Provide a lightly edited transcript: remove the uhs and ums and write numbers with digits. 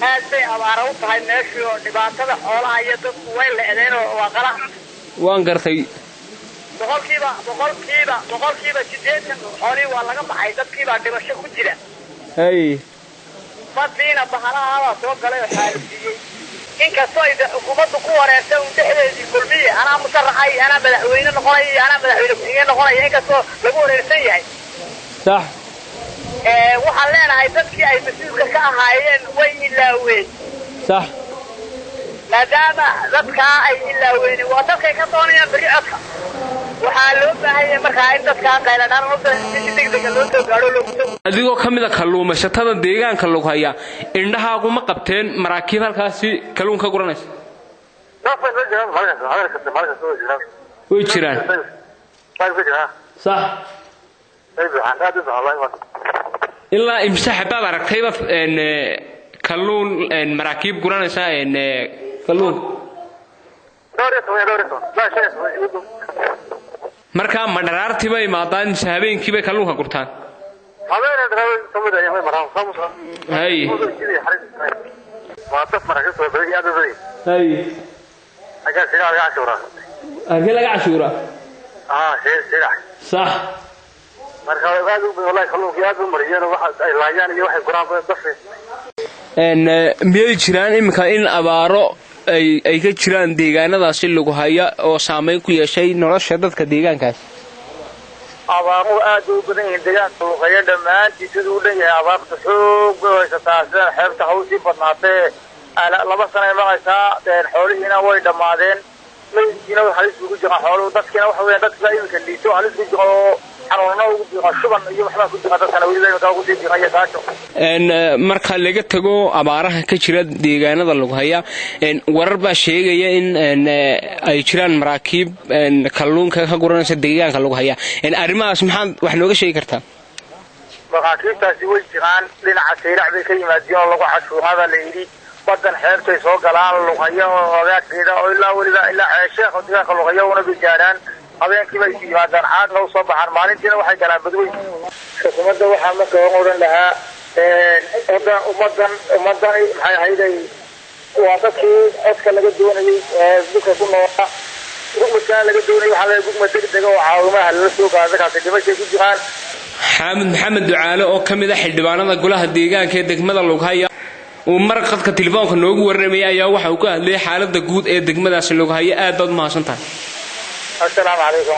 Aad bay abaara u tahay meeshii oo dhibaatada xoolaha iyo dadku way le'deen oo waa qalax. Waan gartay. 80% xoolihii waa laga baxay, dadkiibaa dhibasho ku jira. Hay. Badiina bahalahabaa soo galay oo xaalufiyey. Inkastoo ay xukuumaddu ku wareertay uun dhexdeedii kulmiye anaa musharaxa iyo anaa madaxweyne noqonaya iyo anaa madaxweyne ku-xigeen noqonaya, inkastoo lagu wareersan yahay. Sax. Waxaan leenahay dadkii ay mas-uulka ka ahaayeen way ilaaween. Sax. Maadaama dadkaa ay ilaaween, waa dadkay ka doonayaan berri codka. Waxaa loo baahanya markaa in dadkaa qayladhaan si degdega loo soo gaadho loogu soo. Adigoo ka mid a kalluumaysatada deegaanka Lughaya, indhahaagu ma qabteen maraakiib halkaasi kalluun ka guranaysa? Way jiraan. Sax. Ilaa imse xabaad aragtayba kalluun maraakiib guranaysa kalluun? Markaa ma dharaartii bay imaadaan mise habeenkii bay kalluunka gurtaan? Hay. Hay. Halkee laga cashuuraa? Sax. Miyay jiraan iminka in abaaro ay ka jiraan deegaanadaasi Lughaya oo saameyn ku yeeshay nolosha dadka deegaankaas? Abaaruhu aad bay u badan yihiin deegaanka Lughaya dhammaantii siduu u dhan yahay. Abaarta xoog bay haysataa, sidan xeebta ha usii badnaatee 2 sanay maraysaa. Xoolihiina way dhammaadeen, meydkiina halis ugu jira xooluhu, dadkiina waxa weeyaan dadkiibaa iminka liito halis ku jira oo xanuunana ugu jira, shuban iyo waxbaa ku jira dadkana weliba iminka ugu sii jira iyo gaajo. Marka laga tago abaaraha ka jira deegaanada Lughaya, warar baa sheegaya in ay jiraan maraakiib kalluunka ka guranaysa deegaanka Lughaya. Arrimahaas maxaad wax nooga sheegi kartaa? Maraakiibtaasi way jiraan, dhinaca Saylac bay ka yimaadeen oo lagu cashuuraada la yidhi. Badan xeebtay soo galaan Lughaya oo hagaagkeeda oo ilaa weliba ilaa Ceesheekh oo deegaanka Lughaya una bay gaadhaan. Habeenkii bay yimaadaan, caadna usoo baxaan, maalintiina waxay galaan badweyn. Xukuumadda waxaa marka hore odhan lahaa hadda ummadan ummadani maxay ahayday, waa dadkii codka laga doonayey ee dhulka ku noolaa, gurmadkaa laga doonayay. Waxaa laga gurmad degdega oo caawimaha lala soo gaaro dadkaasi dhimashay ku jiraan. Xaamud Maxamed Ducaale oo ka mid ah xildhibaanada golaha deegaanka ee degmada Lughaya uu mar qadka telefoonka noogu warramayay ayaa waxa uu ka hadlayay xaaladda guud ee degmadaasi Lughaya. Aad baad u mahadsan tahay. Assalaamu calaykum.